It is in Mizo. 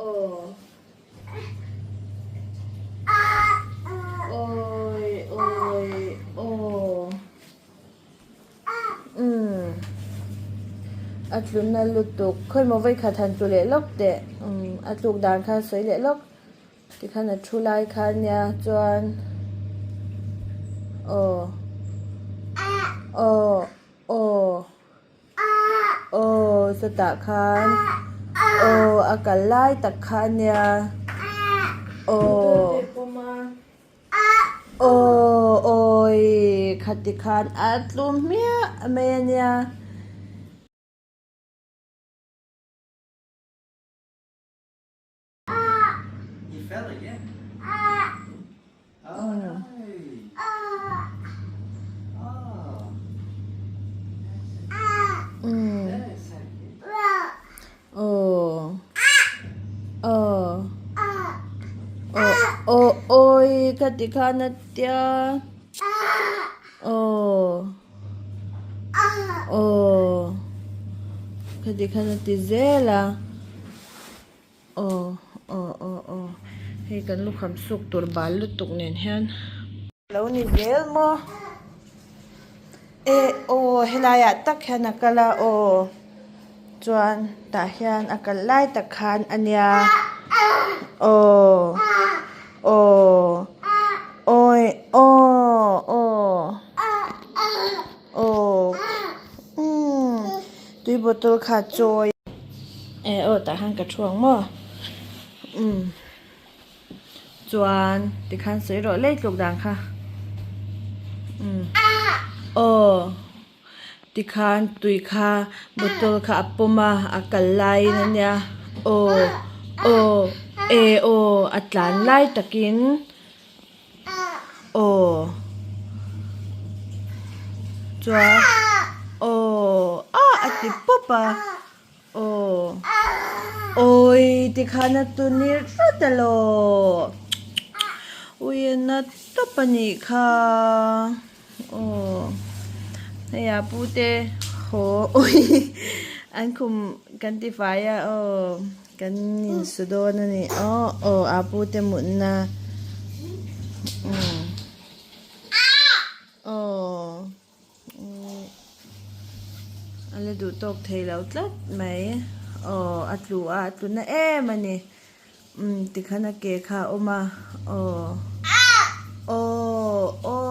Aw. Awi awi aw. Umm. A tluna lutuk. Khawi maw vawikhat han tlu leh lawk teh. Umm a tluk dan kha sawi leh lawk. Tikhan a thu lai kha ania chuan aw. Aw aw. Aw chutah khan aw a kal lai tak kha ania aw aw awi khati khan a tlu hmiah mai ania. Awi ka ti khan a tia aw aw ka ti khan a ti zel a. Aw aw aw aw hei kan lukham suk tur bal lutuk nen hian. Lo ni zel maw e aw helai ah tak hian a kal a aw chuan tah hian a kal lai tak khan a nia aw aw awi aw aw aw umm tui bottle kha chawi. E aw tah khan ka thu ang maw umm chuan tikhan sawi rawh lei tluk dan kha umm aw tikhan tui kha bottle kha a pawm a a kal laiin ania aw aw e aw a tlan lai takin Aw chuan aw ah a ti pawp a aw awi tikhan a tu ni rat alaw ui a na tawp a nih kha aw hei a pu te haw ui an khum kan ti fai a aw. Kan insu dawn a ni aw aw a pu te mutna umm aw a la duh tawk thei lo tlat mai aw a tlu a a tlu na em a ni umm tikhan a ke kha a awm a aw aw aw.